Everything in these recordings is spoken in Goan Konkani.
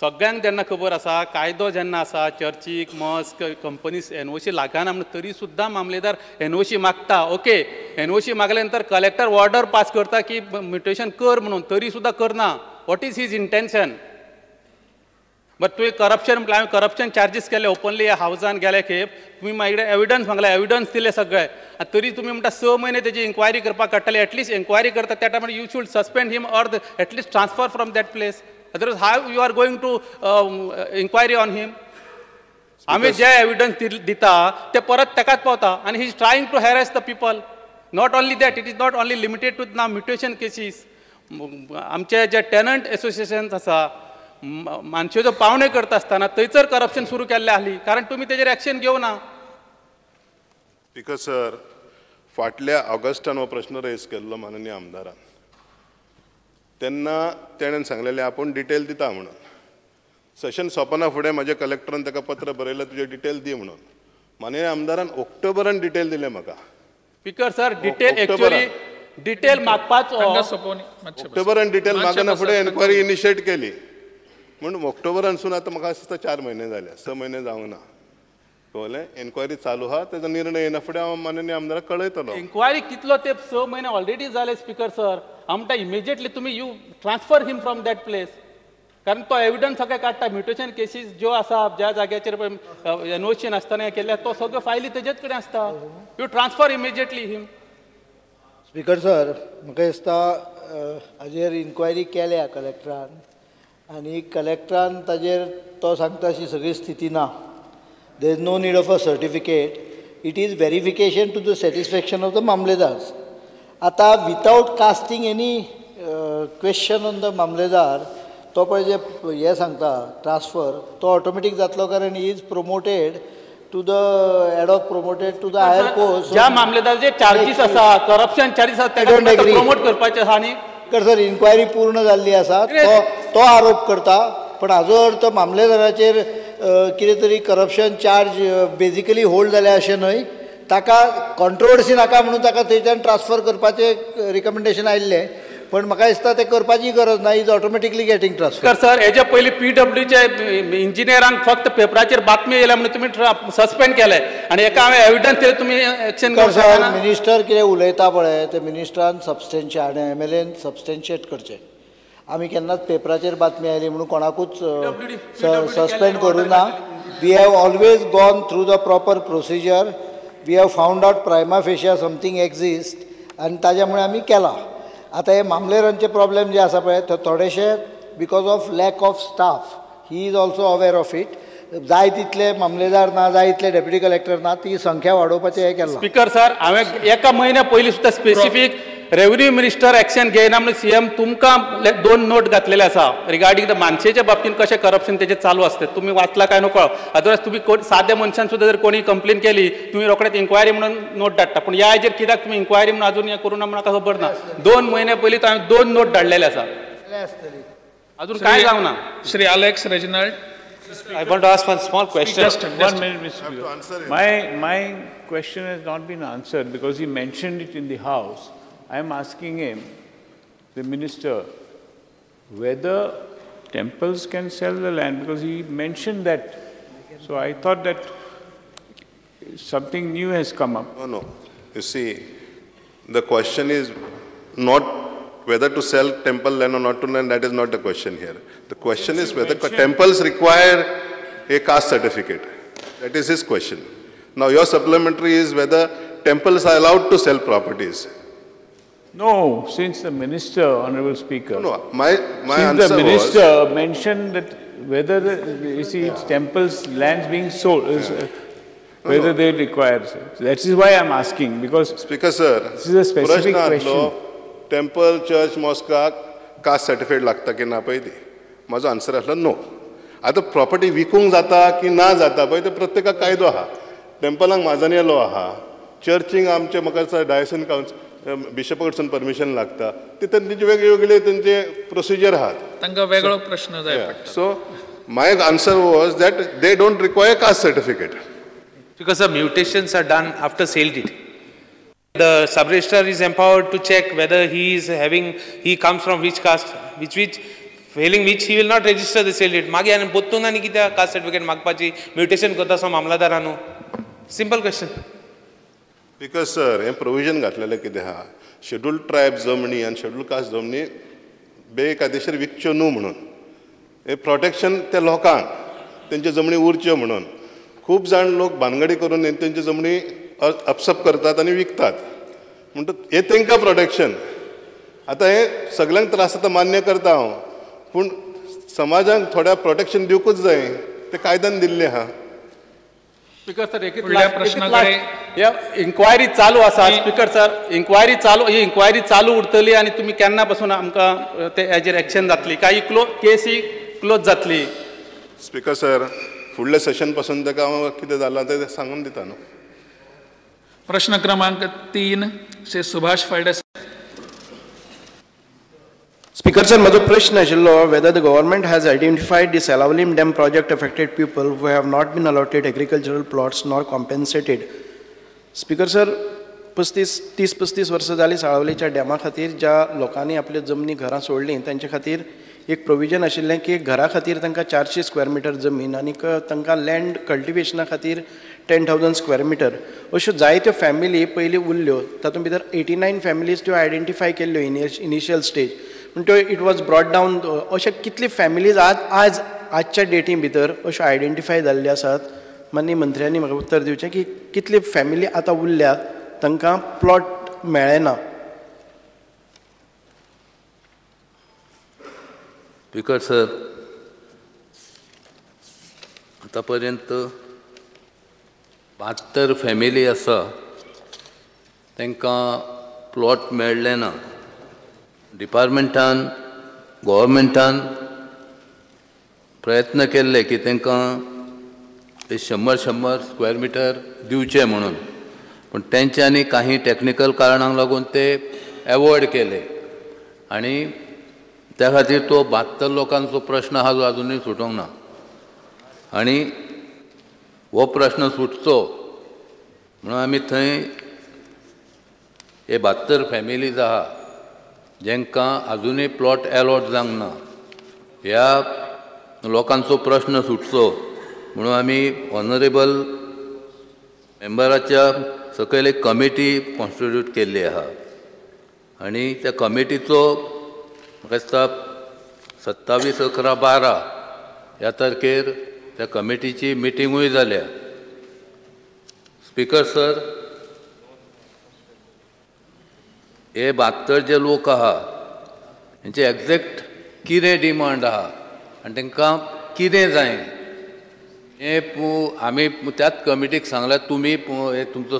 सगळ्यांक जेन्ना खबर आसा, कायदो जेन्ना आसा, चर्चीक, मॉस्क, कंपनीज एनओसी लागना म्हणून, तरी सुद्दां मामलेदार एनओसी मागता. ओके, एनओसी मागले नंतर कलेक्टर ऑर्डर पास करता की म्युटेशन कर म्हणून, तरी सुद्दां करना. What is his intention? But तुवें करप्शन म्हटल्यार हांवें करप्शन चार्जीस केले ओपनली ह्या हावजान गेले खेप. तुमी मागीर एविडन्स मागले, एविडन्स दिले सगळे, आनी तरी तुमी म्हणटा 6 म्हयने तेजी इन्क्वायरी करपाक काडटले. एटलिस्ट इन्क्वायरी करता त्या टायमार you should suspend him or at least transfer from that place. Otherwise how you are going to inquiry on him? आमी जे एविडन्स दिता ते परत ताकाच पावता आनी he is trying to harass the people. Not only that, it is not only limited to now mutation cases. आमचे जे टेनंट एसोसिएशन्स आसा, मानशेचो पावणे करता आसतना थंयसर करप्शन सुरू केल्लें आहली, कारण तुमी तेजेर एक्शन घेवना. स्पीकर सर, फाटल्या ऑगस्टान हो प्रश्न रेज केल्लो माननीय आमदारान, तेन्ना तेणेन सांगलेलें आपूण डिटेल दिता म्हणून. सेशन सोंपना फुडें म्हाज्या कलेक्टरान ताका पत्र बरयलें तुजें डिटेल दी म्हणून. माननीय आमदारान ऑक्टोबरान डिटेल दिलें म्हाका. Speaker sir, detail actually detail मागपाचो ऑक्टोबरान डिटेल मागना फुडें एन्क्वायरी इनिशिएट केली. म्हूण ऑक्टोबरानसून आतां म्हाका दिसता 4 म्हयने जाले, 6 म्हयने जावंक ना. कळ्ळें? एन्क्वायरी चालू आहा, तेजो निर्णय येना फुडें हांव माननीय आमदाराक कळयतलो. इन्क्वायरी कितलो तेप 6 म्हयने ऑलरेडी जाले स्पीकर सर. हांव म्हणटा इमिजिएटली तुमी you transfer him from that place, कारण तो एविडन्स सगळे काडटा. म्युटेशन केसीस ज्यो आसा, ज्या जाग्याचेर एनओसी नासतना केल्या, तो सगळ्यो फायली तेजेच कडेन आसता. You transfer immediately him. Speaker sir, म्हाका दिसता हाजेर इन्क्वायरी केल्या कलेक्टरान आनी कलेक्टरान ताजेर तो सांगता अशी सगळी स्थिती ना. There is no need of a certificate. It is verification to the satisfaction of the mamlatdars. आतां without casting any question on the mamlatdar, तो पळय जे हें सांगता ट्रान्सफर, तो ऑटोमॅटीक जातलो, कारण he is promoted to the ad hoc, promoted to the higher post. ज्या मामलेदाराचे चार्जीस आसा, करप्शन चार्जीस आसा, ताका प्रमोट करपाचें आसा. आनी सर, इन्क्वायरी पूर्ण जाल्ली आसा, तो आरोप करता, पण हाजो अर्थ मामलेदाराचेर कितें तरी करप्शन चार्ज बेजिकली होल्ड जाल्या अशें न्हय. ताका कॉन्ट्रोवर्सी नाका म्हणून ताका थंयच्यान ट्रान्सफर करपाचें रिकमेंडेशन आयिल्लें, पण म्हाका दिसता तें करपाची गरज ना. Is automatically getting transfer. Sir, हेजे पयलीं पीडब्ल्यूच्या इंजिनियरांक फक्त पेपराचेर बातमी येयल्या म्हणून तुमी सस्पेंड केले आनी एका हांवें एविडन्स दिले, तुमी एक्शन घेवंक शकना. मिनिस्टर कितें उलयता पळय, ते मिनिस्टरान सबस्टेन्शिएट आनी एमएलएन सबस्टेन्शिएट करचें. आमी केन्नाच पेपराचेर बातमी आयली म्हणून कोणाकूच सस्पेंड करूं ना. We have always gone through the proper procedure. We have found out prima facie something exist आनी ताज्या मुळे आमी केला. आतां हे मामलेदारांचे प्रॉब्लेम जे आसा पळय, ते थोडेशे because of lack of staff, he is also aware of it. जाय तितले मामलेदार ना, जाय तितले डेप्युटी कलेक्टर ना, ती संख्या वाडोवपाचें हें केलां. स्पीकर सर, हांवें एका म्हयन्या पयलीं सुद्दां स्पेसिफीक रेव्हन्यू मिनिस्टर एक्शन घेयना म्हणून सीएम तुमकां 2 नोट घातलेले आसा रिगार्डींग the मानशेच्या बाबतींत कशें करप्शन तेजें चालू आसता. तुमी वाचला काय नको. अदरवायज तुमी कोण साद्या मनशान सुद्दां जर कोणी कंप्लेन केली, तुमी रोखडेच इन्क्वायरी म्हणून नोट धाडटा. पूण ह्या हाजेर कित्याक तुमी इन्क्वायरी म्हणून अजून हें करूं ना म्हणून म्हाका खबर ना. 2 म्हयने पयलीं हांवें 2 नोट धाडलेले आसा, अजून कांय जावंक ना. Shri Alex Reginald. I want to ask one small question. Just 1 minute, Mr. Speaker. My question has not been answered because he mentioned it in the House. I am asking him, the minister, whether temples can sell the land, because he mentioned that. So I thought that something new has come up. No, no. You see, the question is not whether to sell temple land or not to land, that is not the question here. The question is whether temples require a caste certificate. That is his question. Now your supplementary is whether temples are allowed to sell properties. No, since the minister, Honorable Speaker. No, my since answer the minister was, mentioned that whether the, you see, it's temples, lands being sold, whether they require. That is why I am asking, because Speaker sir, this is a specific question. Temple, church, मॉस्काक caste certificate लागता की ना पळय ती, म्हाजो आन्सर आसलो नो. आतां प्रॉपर्टी विकूंक जाता की ना जाता पळय ते प्रत्येकाक कायदो आहा. टेम्पलांक म्हाजनी लॉ आहा, चर्चींक आमचे म्हाका दिसता डायसन कावन्सिल बिशपा कडसून परमिशन लागता, ते तेंचे वेगळे वेगळे तेंचे प्रोसिजर आहात. तांकां वेगळो प्रश्न जाय पडटा. So my answer was that they don't require caste certificate. Because the mutations are done after sale deed. The sub-registrar is empowered to check whether he is having, he comes from which caste, which Failing which he will not register the sale deed. मागीर आनी पोत्तून आनी कित्याक कास्ट सर्टिफिकेट मागपाची म्युटेशन करता आसतना मामलादारानू? Simple question. Because sir हें प्रोविजन घातलेलें कितें आहा, शेड्यूल ट्रायब जमनी आनी शेड्यूल कास्ट जमनी बेकायदेशीर विकच्यो न्हू म्हणून, हें प्रोटेक्शन त्या लोकांक तेंच्यो जमनी उरच्यो म्हणून. खूब जाण लोक भानगडी करून तेंच्यो जमनी अपसप करतात आनी विकतात, म्हणटकच हें तेंकां प्रोटेक्शन. आतां हें सगल्यांक त्रास आतां मान्य करता हांव, पूण समाजाक थोड्या प्रोटेक्शन दिवकूच जाय, तें कायद्यान दिल्लें आहा. स्पीकर सर, एक इन्क्वायरी चालू आसा. स्पीकर सर, इन्क्वायरी चालू, ही इन्क्वायरी चालू उरतली आनी तुमी केन्ना पासून आमकां ते हेजेर एक्शन जातली काय केस ही क्लोज जातली? स्पीकर सर, फुडल्या सेशन पासून ताका हांव कितें जालां तें सांगून दिता न्हू. प्रश्न क्रमांक 3 श्री सुभाष फळदेसाय. स्पीकर सर, म्हजो प्रश्न आशिल्लो whether the government has identified the Selaulim dam project affected people who have not been allotted agricultural plots nor compensated. Speaker sir, 30-35 वर्सां जालीं साळावलीच्या डॅमा खातीर ज्या लोकांनी आपल्यो जमनी घरां सोडलीं तांचे खातीर एक प्रोविजन आशिल्लें की घरा खातीर तांकां 400 स्क्वेअर मिटर जमीन आनीक तांकां लँड कल्टिवेशना खातीर 10,000 स्क्वेअर मिटर अश्यो जायत्यो फॅमिली पयलीं उरल्यो. तातूंत भितर 89 फॅमिलीज त्यो आयडेंटिफाय केल्ल्यो इनिशियल स्टेज, पूण त्यो it was brought down. अशे कितली फॅमिलीज आज आज आजच्या डेटी भितर अश्यो आयडेंटिफाय जाल्ल्यो आसात? माननीय मंत्र्यांनी म्हाका उत्तर दिवचें की कितली फॅमिली आतां उरल्यात तांकां प्लॉट मेळ्ळें ना? स्पीकर सर, आतां पर्यंत 72 फॅमिली आसा तांकां प्लॉट मेळ्ळें ना. डिपार्टमेंटान, गोवोरमेंटान प्रयत्न केल्ले की तांकां 100-100 स्क्वेअर मिटर दिवचे म्हणून, पूण तेंच्यांनी काही टॅक्निकल कारणांक लागून ते एवॉयड केले आनी त्या खातीर तो 72 लोकांचो प्रश्न आहा जो आजुनूय सुटोंक ना. आनी हो प्रश्न सुटचो म्हणून आमी थंय हे 72 फॅमिलीज आहा जेंकां आजुनूय प्लॉट एलॉट जावंक ना, ह्या लोकांचो प्रश्न सुटचो म्हणून आमी ऑनरेबल मेंबराच्या सकयल एक कमिटी कॉन्स्टिट्यूट केल्ली आहा आनी त्या कमिटीचो म्हाका दिसता 27/11/12 ह्या तारखेर त्या कमिटीची मिटिंगूय जाल्या. स्पीकर सर, हे 72 जे लोक आहा हेंचे एग्जॅक्ट कितें डिमांड आहा आनी तांकां कितें जाय हें आमी त्याच कमिटीक सांगलां, तुमी तुमचो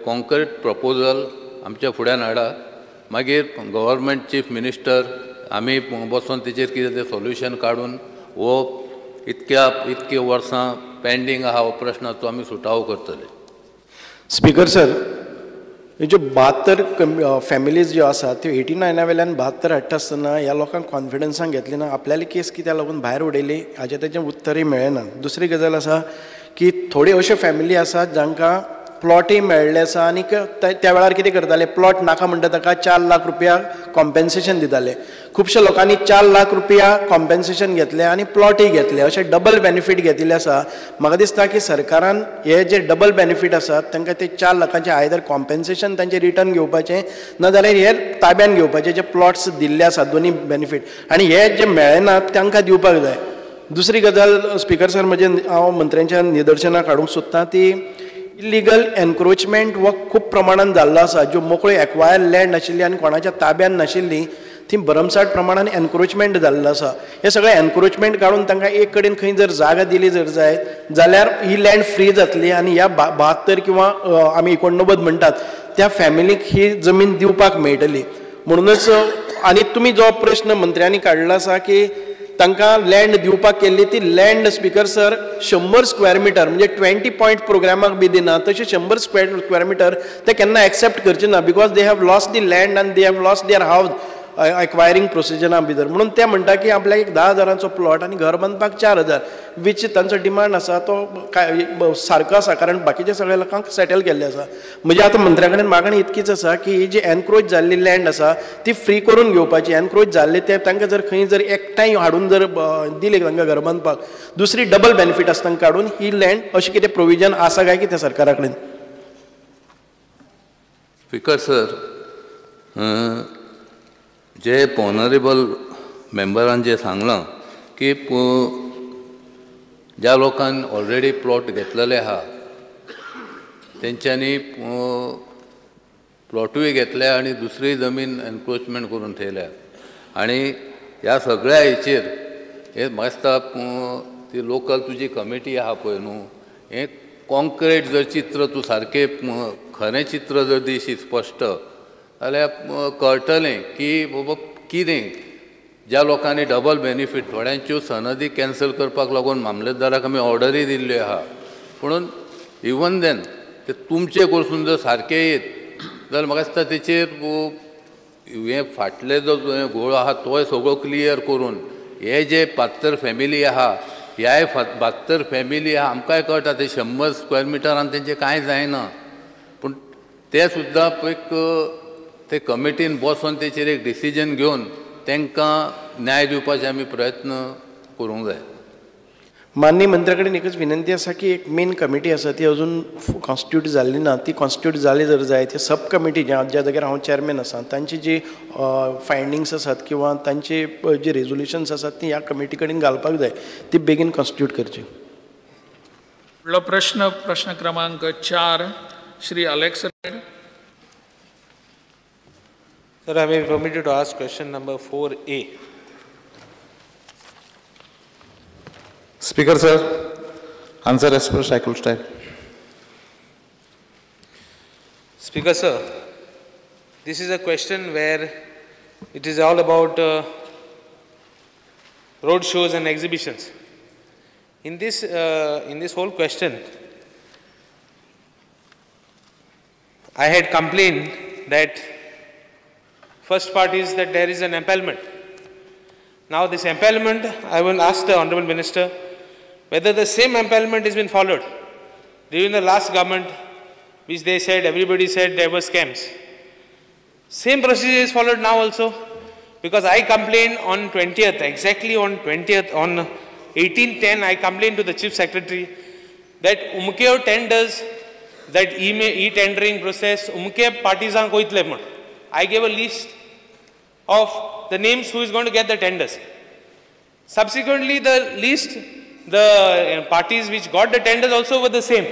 कॉन्क्रीट प्रपोजल आमच्या फुड्यान हाडा, मागीर गव्हर्मेंट चीफ मिनिस्टर आमी बसोन तेचेर कितें तें सोल्युशन काडून हो इतक्या वर्सां पेंडींग आहा हो प्रश्नाचो आमी सुटावो करतले. स्पीकर सर, ज्यो 72 फॅमिलीज ज्यो आसात त्यो 89 वेल्यान 72 हाडटा आसतना ह्या लोकांक कॉन्फिडन्सान घेतली ना, आपल्याली केस कित्याक लागून भायर उडयली हाजें तेजें उत्तरय मेळ्ळें ना. दुसरी गजाल आसा की थोड्यो अश्यो फॅमिली आसात जांकां प्लॉटय मेळ्ळे आसा आनीक त्या वेळार कितें करताले, प्लॉट नाका म्हणटा ताका 4 लाख रुपया कॉम्पेन्सेशन दिताले. खुबश्या लोकांनी 4 लाख रुपया कॉम्पेन्सेशन घेतले आनी प्लॉटय घेतले, अशें डबल बेनिफीट घेतिल्ले आसा. म्हाका दिसता की सरकारान हे जे डबल बेनिफीट आसात तांकां ते 4 लाखांचे आयदर कॉम्पेन्सेशन तांचे रिटर्न घेवपाचें, ना जाल्यार हे ताब्यान घेवपाचे जे प्लॉट्स दिल्ले आसात दोनी बेनिफीट, आनी हे जे मेळ्ळे नात तांकां दिवपाक जाय. दुसरी गजाल स्पीकर सर, म्हजें हांव मंत्र्यांच्या निदर्शनाक हाडूंक सोदतां ती इलिगल एनक्रोचमेंट हो खूब प्रमाणान जाल्लो आसा. ज्यो मोकळ्यो एक्वायर लँड आशिल्ली आनी कोणाच्या ताब्यान नाशिल्ली ती भरमसाठ प्रमाणान एनक्रोचमेंट जाल्लो आसा. हे सगळें एनक्रोचमेंट काडून तांकां एक कडेन खंय जर जागा दिली जर जायत जाल्यार ही लँड फ्री जातली आनी ह्या 72 किंवा आमी 89 म्हणटात त्या फॅमिलीक ही जमीन दिवपाक मेळटली. म्हणूनच आनी तुमी जो प्रश्न मंत्र्यांनी काडलो आसा की तांकां लँड दिवपाक केल्ली ती land speaker sir 100 square metre म्हणजे 20 पॉयंट प्रोग्रामाक बी दिना तशें 100 स्क्वेअर मिटर ते केन्ना एक्सेप्ट करचे ना, because they have lost the land and they have lost their house. एक्वायरींग प्रोसिजरा भितर. म्हणून ते म्हणटा की आपल्याक एक 10,000चो प्लॉट आनी घर बांदपाक 4,000 which तांचो डिमांड आसा तो सारको आसा, कारण बाकीच्या सगळ्या लोकांक सेटल केल्ले आसा. म्हणजे आतां मंत्र्या कडेन मागणी इतकीच आसा की ही जी एनक्रोच जाल्ली लँड आसा ती फ्री करून घेवपाची. एनक्रोच जाल्ली ते तांकां जर खंय जर एकठांय हाडून जर दिले तांकां घर बांदपाक, दुसरी डबल बेनिफीट आसा तांकां काडून ही लँड, अशें कितें प्रोविजन आसा काय कितें सरकारा कडेन? स्पीकर सर, जे ऑनरेबल मेंबरान जे सांगलां की ज्या लोकांनी ऑलरेडी प्लॉट घेतलेले आहा तेंच्यांनी प्लॉटूय घेतल्या आनी दुसरी जमीन एनक्रोचमेंट करून थेयल्या आनी ह्या सगळ्या हेचेर हे म्हाका दिसता ती लोकल तुजी कमिटी आहा पळय न्हू, हें कॉन्क्रीट जर चित्र तूं सारकें खरें चित्र जर दिशी स्पश्ट जाल्यार कळटलें की बाबा कितें ज्या लोकांनी डबल बेनिफीट थोड्यांच्यो सनदी कॅन्सल करपाक लागून मामलेदाराक आमी ऑर्डरूय दिल्ल्यो आहा. पुणून इवन then ते तुमचे कडसून जर सारकें येत जाल्यार म्हाका दिसता तेचेर हें फाटले जो घोळ आहा तोय सगळो क्लियर करून हे जे 72 फॅमिली आहा ह्याय 72 फॅमिली आहा आमकांय कळटा ते 100 स्क्वेअर मिटरान तेंचें कांय जायना, पूण ते सुद्दां एक ते कमिटीन बसोन तेचेर एक डिसिजन घेवन तांकां न्याय दिवपाचे आमी प्रयत्न करूंक जाय. माननीय मंत्र्या कडेन एकच विनंती आसा की एक मेन कमिटी आसा ती अजून कॉन्स्टिट्यूट जाल्ली ना, ती कॉन्स्टिट्यूट जाली जर जाय ती सब कमिटी ज्या जाग्यार हांव चेअरमॅन आसा तांची जी फायंडींग्स आसात किंवा तांची जी रेजोल्युशन्स आसात ती ह्या कमिटी कडेन घालपाक जाय, ती बेगीन कॉन्स्टिट्यूट करची. फुडलो प्रश्न, प्रश्न क्रमांक 4, Shri Alex. Sir, I may be permitted to ask question number 4A. Speaker sir, answer as per cycle style. Speaker sir, this is a question where it is all about road shows and exhibitions. In this whole question, I had complained that first part is that there is an empanelment. Now this empanelment, I will ask the Honorable Minister whether the same empanelment has been followed during the last government, which they said, everybody said there were scams. Same procedure is followed now also, because I complained on 20th, exactly on 20th, on 18/10, I complained to the Chief Secretary that umkeo tenders, that e-tendering process, umke parties ang koitle mun. I gave a list of the names who is going to get the tenders. Subsequently, the list, the parties which got the tenders also were the same.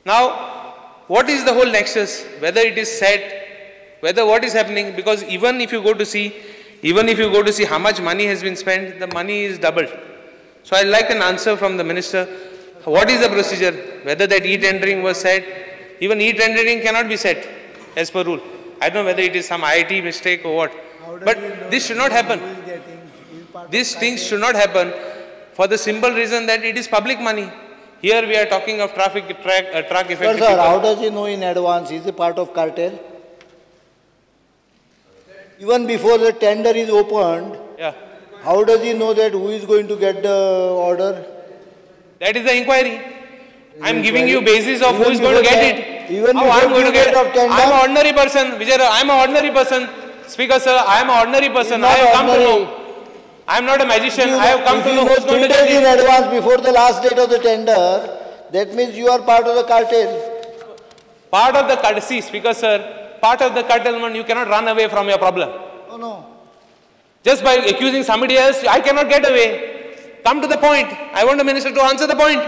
Now, what is the whole nexus? Whether it is set, whether what is happening, because even if you go to see, how much money has been spent, the money is doubled. So I'd like an answer from the minister. What is the procedure? Whether that e-tendering was set, even e-tendering cannot be set as per rule. I don't know whether it is some IT mistake or what, but this should not happen. These things should not happen for the simple reason that it is public money. Here we are talking of traffic, truck effect. Sir, how does he know in advance? Is he part of cartel? Even before the tender is opened, yeah, how does he know that who is going to get the order? That is the inquiry. I am giving you basis of who is going to get it. Even how I am going to get it. I am an ordinary person. Vijay, I am an ordinary person. Speaker sir, I am an ordinary person. I have come to know. I am not a magician. I have come to know who is going to get it. In advance before the last date of the tender, that means you are part of the cartel. Part of the cartel. See, Speaker sir, part of the cartel, man, you cannot run away from your problem. No, no. Just by accusing somebody else, I cannot get away. Come to the point. I want the minister to answer the point.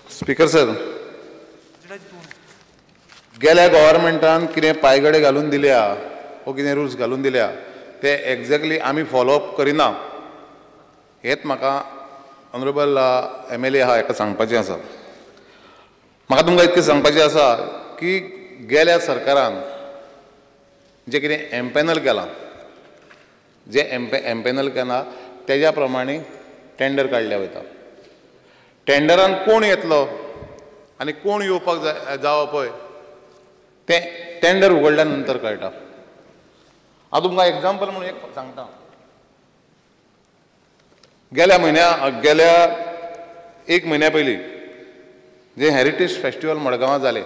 Speaker sir, गेल्या गव्हर्मेंटान कितें पायगडे घालून दिल्या वो कितें रुल्स घालून दिल्या ते एक्झॅक्टली आमी फॉलोअप करिना, हेच म्हाका ऑनरेबल एम एल ए आहा हेका सांगपाचें आसा. म्हाका तुमकां इतकें सांगपाचें आसा की गेल्या सरकारान जें कितें एम्पॅनल केलां, जें एम्पॅनल केलां तेज्या प्रमाणे टेंडर काडल्या वयता. टेंडरान कोण येतलो आनी कोण येवपाक जावो पळय तें टेंडर उगडल्या नंतर कळटा. हांव तुमकां एग्जाम्पल म्हणून एक सांगता. गेल्या एक म्हयन्या पयलीं जें हेरिटेज फेस्टिवल मडगांवां जालें